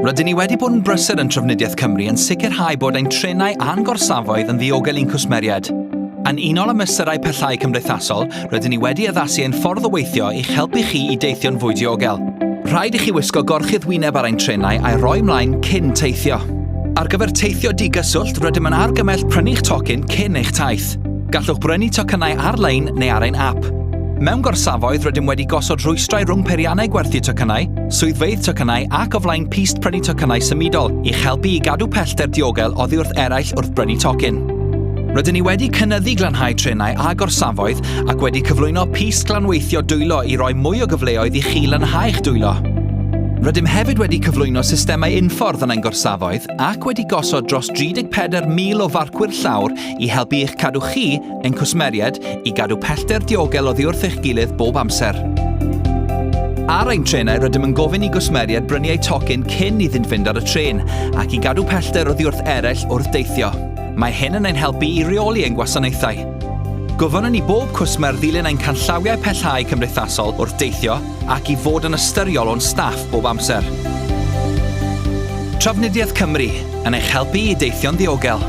Rydyn ni wedi bod yn brysur yn Trafnidiaeth Cymru yn sicrhau bod ein trenau a'n gorsafoedd yn ddiogel i'n cwsmeriaid. Yn unol â mesurau pellhau cymdeithasol, rydyn ni wedi addasu ein ffordd o weithio i'ch helpu chi i deithio'n fwy diogel. Rhaid i chi wisgo gorchudd wyneb ar ein trenau a'i roi mlaen cyn teithio. Ar gyfer teithio digyswllt, rydym yn argymell prynu'ch tocyn cyn eich taith. Gallwch brynu tocynnau ar-lein neu ar ein ap. Mewn gorsafoedd, rydym wedi gosod rhwystrau rhwng peiriannau gwerthu tocynnau, swyddfeydd tocynnau ac o flaen pyst prynu tocynnau symudol i'ch helpu i gadw pellter diogel oddi wrth eraill wrth brynu tocyn. Rydyn ni wedi cynyddu glanhau trenau a gorsafoedd ac wedi cyflwyno pyst glanweithio dwylo i roi mwy o gyfleoedd i chi lanhau'ch dwylo. Rydym hefyd wedi cyflwyno systemau unffordd yn ein gorsafoedd ac wedi gosod dros 34,000 o farcwyr llawr i helpu eich cadw chi, ein cwsmeriaid, i gadw pellter diogel oddi wrth eich gilydd bob amser. Ar ein trenau rydym yn gofyn i gwsmeriaid brynu eu tocyn cyn iddynt fynd ar y trên ac i gadw pellter oddi wrth eraill wrth deithio. Mae hyn yn ein helpu i reoli ein gwasanaethau. Gofynnwn i bob cwsmer ddilyn ein canllawiau pellhau cymdeithasol wrth deithio ac i fod yn ystyriol o'n staff bob amser. Trafnidiaeth Cymru, yn eich helpu i deithio'n ddiogel.